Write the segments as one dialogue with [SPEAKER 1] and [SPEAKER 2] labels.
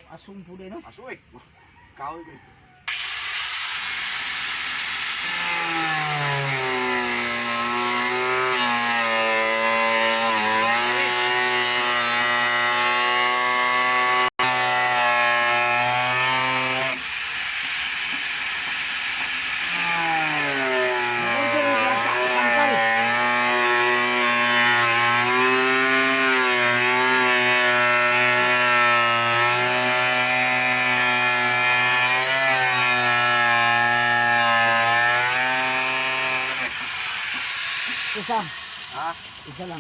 [SPEAKER 1] Asong po din, no?
[SPEAKER 2] Aso eh. Kahoy ko.
[SPEAKER 1] Order mo lang sa tangkal. Isa.
[SPEAKER 2] Ha?
[SPEAKER 1] Isa lang.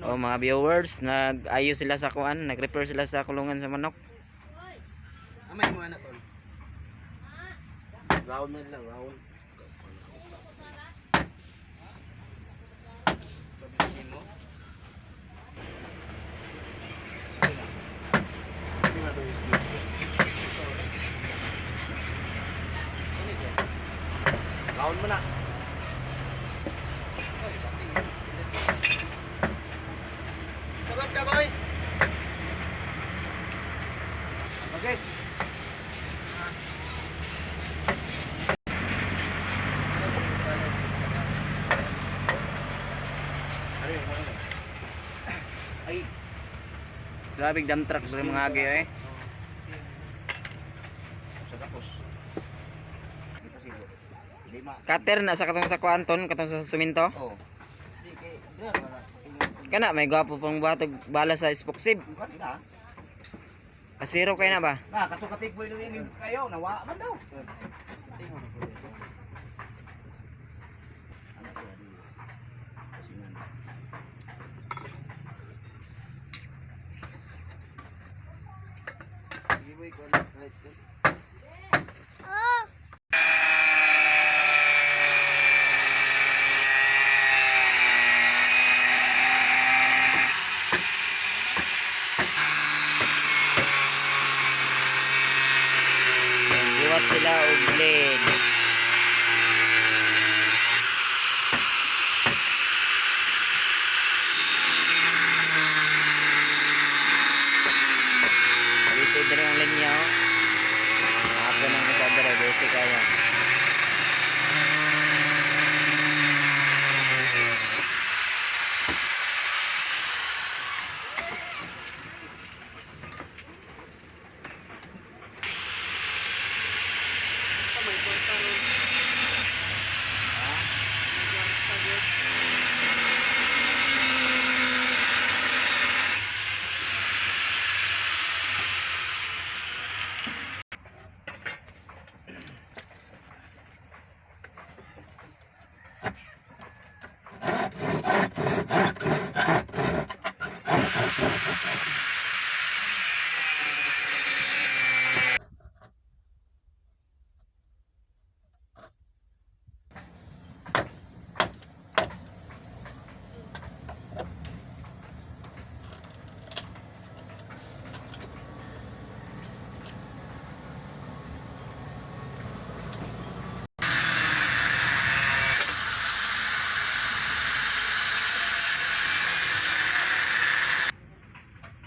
[SPEAKER 3] Oh, mga viewers, nag-ayos sila sa kuan, nag-repair sila sa kulungan sa manok.
[SPEAKER 2] Amay mo anak tol. Round man lang, round. Pabilisin mo. Round mo na. Sagot ka, boy. Guys. Ay,
[SPEAKER 3] Grabe dump truck sa mga agi eh.
[SPEAKER 2] sa tapos. Di pa silo. Lima.
[SPEAKER 3] Cutter na sa katong sa kuan ton, katong sa suminto.
[SPEAKER 2] Oh.
[SPEAKER 3] Kana may gwapo pang batog bala sa spoksib.
[SPEAKER 2] Bukan na.
[SPEAKER 3] Asiro kay na ba?
[SPEAKER 2] Na, kato katigboy na rin kayo, nawa man daw.
[SPEAKER 3] Liwat sila og blade. Busy diri ang linya oh. Ako nang isa diri busy kayo.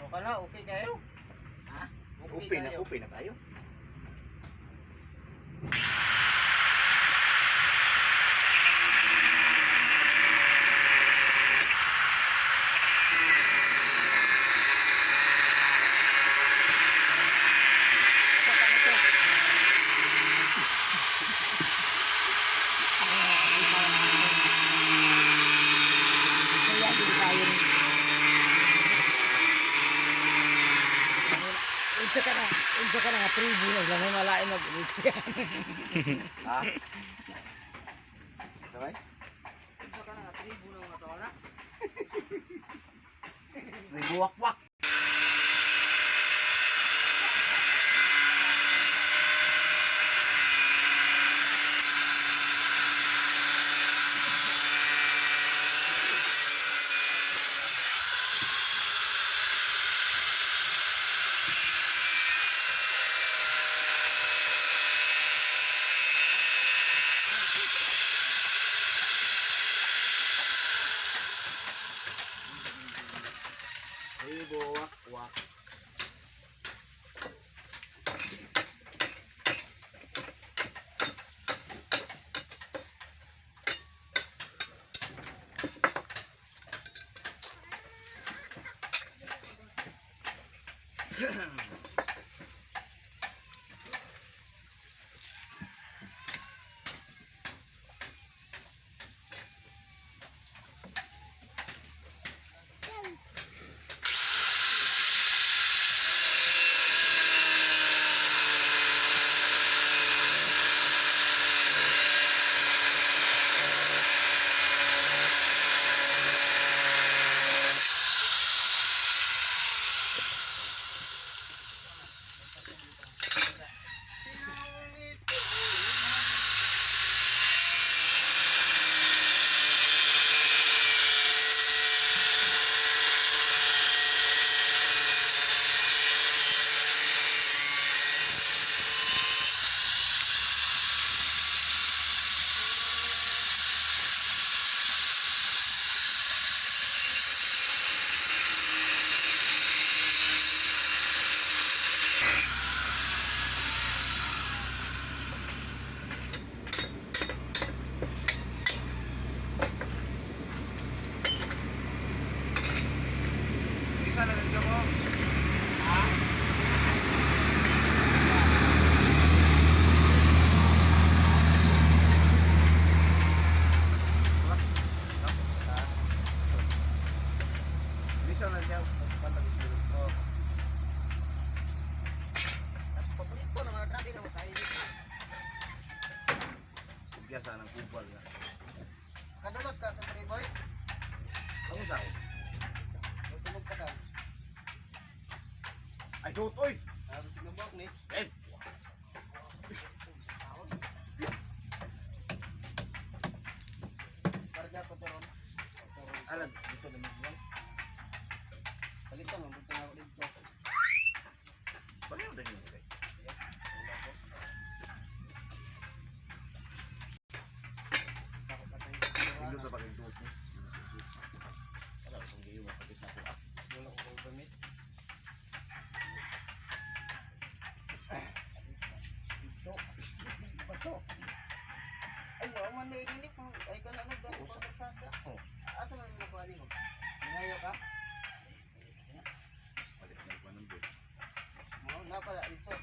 [SPEAKER 1] Okay na, okay kayo?
[SPEAKER 2] Ha? Okay na, okay na tayo.
[SPEAKER 1] Kaya hindi tayo rin. Unsa ka na nga tribo na lang may malain mag
[SPEAKER 2] Ha? Sabay?
[SPEAKER 1] Unsa ka na nga tribo na mga tawa na?
[SPEAKER 2] May buwak-wak. Tribo, wak, wak. Isa na lang ko. Bisa na siya pantag isbil. Oh.
[SPEAKER 1] Paborito na mga grabe na makainit.
[SPEAKER 2] Biasa ng kupal na.
[SPEAKER 1] Kadulog ka sa Triboy.
[SPEAKER 2] Ang usaw.
[SPEAKER 1] Magtulog pa ka.
[SPEAKER 2] Ay dutoy.
[SPEAKER 1] Tapos sinubok ni.
[SPEAKER 2] Eh,
[SPEAKER 1] Karga ko to ron.
[SPEAKER 2] alam dito na mo.
[SPEAKER 1] Palito man dito na ako dito.
[SPEAKER 2] Bagaw din yun kay.
[SPEAKER 1] Ako patay.
[SPEAKER 2] Dito ta pagay duot ni. Wala akong gayo mapagis na ko. Ah,
[SPEAKER 1] Wala ko permit. Dito. Bato. Ay, wa man nairinip mo. Ay, ka na ano, dahil pagkasaka.
[SPEAKER 2] Oh.
[SPEAKER 1] Asa man mo nakuha mo? Nangayo ka?
[SPEAKER 2] Palit na ko ng duot.
[SPEAKER 1] Mo, na pala dito.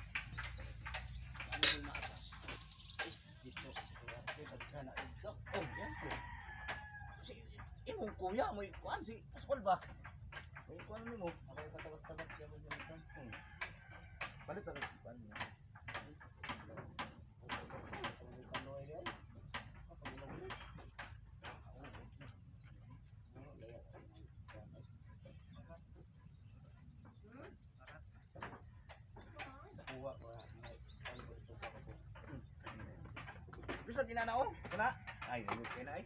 [SPEAKER 1] Ano yung maatas? Eh, dito. Daghan na dito.
[SPEAKER 2] Oh, yan ko. Si imong kuya mo kuan si Pascual ba? May kuan nimo.
[SPEAKER 1] Ako yung patabas-tabas kaya mo dito.
[SPEAKER 2] Palit sa kuan niya. Bisan ginana oh, kana. Ay, nindot kay na ay.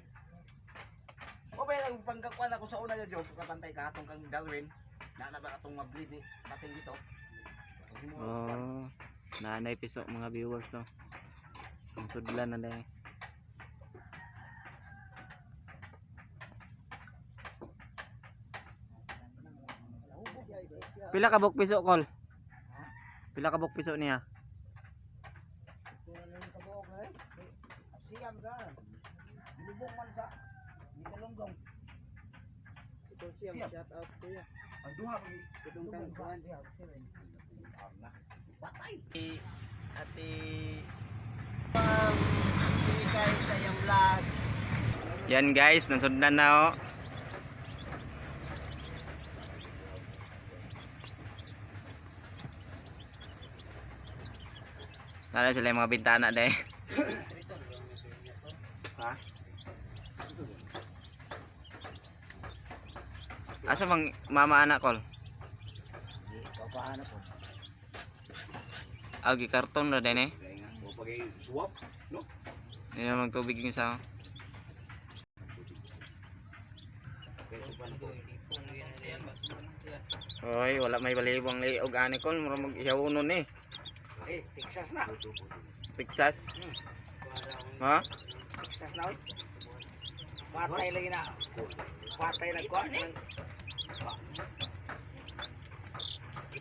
[SPEAKER 2] O ba yung pangkakuan ako sa una niya, Job, kapantay ka atong kang Darwin. Na na ba atong mableed ni bating dito?
[SPEAKER 3] Oh, nanay piso mga viewers no. Ang sudlan na dahil. Pila ka buk piso kol? Pila ka buk piso niya?
[SPEAKER 1] Siyam ka. Lubong man sa Gitalonggong. Ito siyam,
[SPEAKER 2] Siyam.
[SPEAKER 1] shout out kuya.
[SPEAKER 2] Ang duha ko
[SPEAKER 1] Itong kang kuan.
[SPEAKER 2] Patay.
[SPEAKER 1] Ate Kay sa iyang vlog.
[SPEAKER 3] Yan guys, nasudlan na oh. Nala sila yung mga bintana dahil.
[SPEAKER 2] Ha?
[SPEAKER 3] Asa bang mama anak kol?
[SPEAKER 1] Papahanap po.
[SPEAKER 3] Agi karton ra din eh.
[SPEAKER 2] Kaya nga, mo pagay swap, no?
[SPEAKER 3] Hindi na magtubig yung sa. Hoy, wala may balibang liog ani kol, mura mag ihaw nun eh.
[SPEAKER 1] Eh, Texas na.
[SPEAKER 3] Texas. Ha?
[SPEAKER 1] Texas na oy. Patay lagi na. Patay na kuan.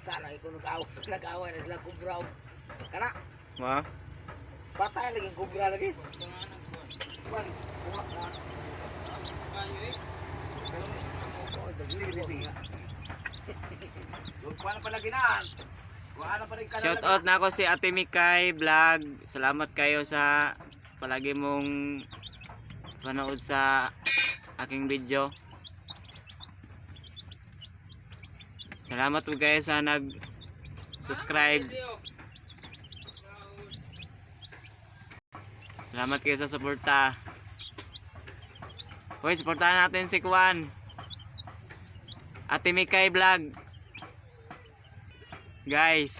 [SPEAKER 1] Bata lagi ko nag-away, nag-away na sila kubra. Kana,
[SPEAKER 3] Ma?
[SPEAKER 1] bata lagi kubra lagi. Kuan, kuha kuha.
[SPEAKER 2] Sige, sige. Kuha na pala ginaan. Kuha na pala ginaan.
[SPEAKER 3] Shout out na ako si Ate Mikay Vlog. Salamat kayo sa palagi mong panood sa aking video. Salamat po kayo sa nag subscribe. Salamat kayo sa suporta. Hoy, suportahan natin si Kwan. Ate Mikay Vlog. Guys.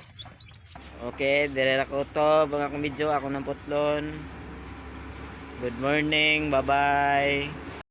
[SPEAKER 3] Okay, dire ra ko to. Bang akong video, ako ng putlon. Good morning, bye-bye.